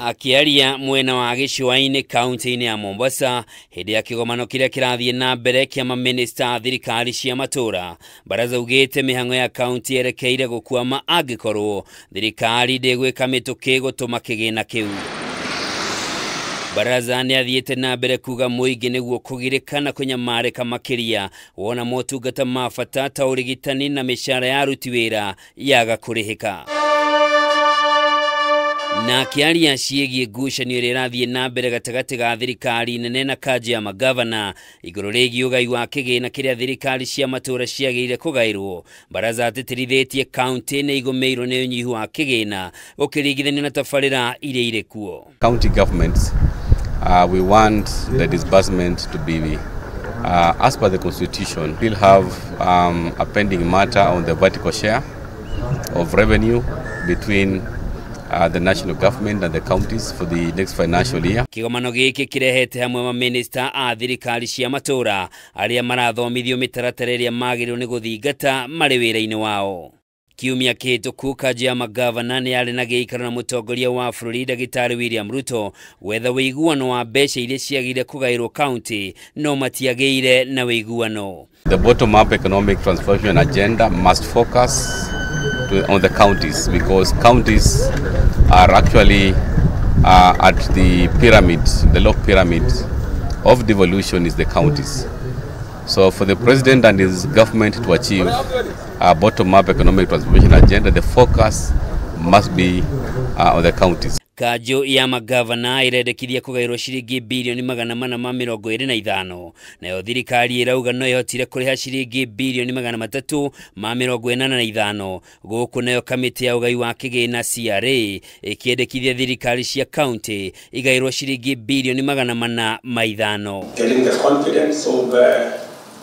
Akĩaria mwena wa gĩcũa-inĩ kaunti-inĩ ya Mombasa hĩndĩ ya kĩgomano kĩrĩa kĩrathiĩ na mbere kĩa mamĩnĩsta a thirikari cia matũra, Baraza augĩte mĩhang'o ya kaunti yerekeire gũkwama angĩkorwo thirikari ndĩgwĩka mĩtũkĩ gũtũma kĩgĩna kĩu. Baraza nĩ athiĩte na mbere kuga mũingĩ nĩguo kũgirĩka na kũnyamarĩka makĩria wona motungata ma bata ta ũrigitani na mĩcara ya aruti wĩra yaga kũrĩhĩka. Na akĩaria ciĩgiĩ ngucanio ĩrĩa ĩrathiĩ na mbere gatagatĩ ga thirikari nene na kanjũ ya magavana igũrũ rĩgiĩ ũgai wa kĩgĩna kĩrĩa thirikari cia matũra ciagĩrĩire kũgaĩrwo, Baraza atĩtĩrithĩtie kaunti nĩ igũmĩirwo nĩ ũnyihu wa kĩgĩna ũkĩringithanio na tabarĩra iria irĩ kuo. County governments, we want the disbursement to be as per the constitution. We'll have a pending matter on the vertical share of revenue between the national government and the counties for the next financial year. Kĩgomano gĩkĩ kĩrehete hamwe mamĩnĩsta a thirikari cia matũra arĩa marathomithio mĩtaratara ĩrĩa magĩrĩirwo nĩ gũthingata marĩ wĩra-inĩ wao. Kiumia kĩhĩtũku kanjũ ya magavana nĩ yarĩ na gĩikaro na mũtongoria wa bũrũri Ndagĩtarĩ William Ruto gwetha ũiguano wa mbeca iria ciagĩrĩire kũgaĩrwo kaunti no matiagĩire na ũiguano. The bottom-up economic transformation agenda must focus on the counties, because counties are actually at the pyramid, the low pyramid of devolution is the counties. So for the president and his government to achieve a bottom-up economic transformation agenda, the focus must be on the counties. Kanjũ ya magavana ĩrendekithia kũgaĩrwo ciringi birioni 425, nayo thirikari ĩrauga no ĩhotire kũrĩha ciringi birioni 385. Gũkũ nayo kamĩtĩ ya ũgai wa kĩgĩna CRA ĩkĩendekithia thirikari cia kaunti igaĩrwo ciringi birioni 405.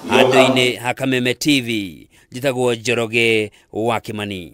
Handũ-inĩ ha Kameme TV, njĩtagwo Njoroge wa Kimani.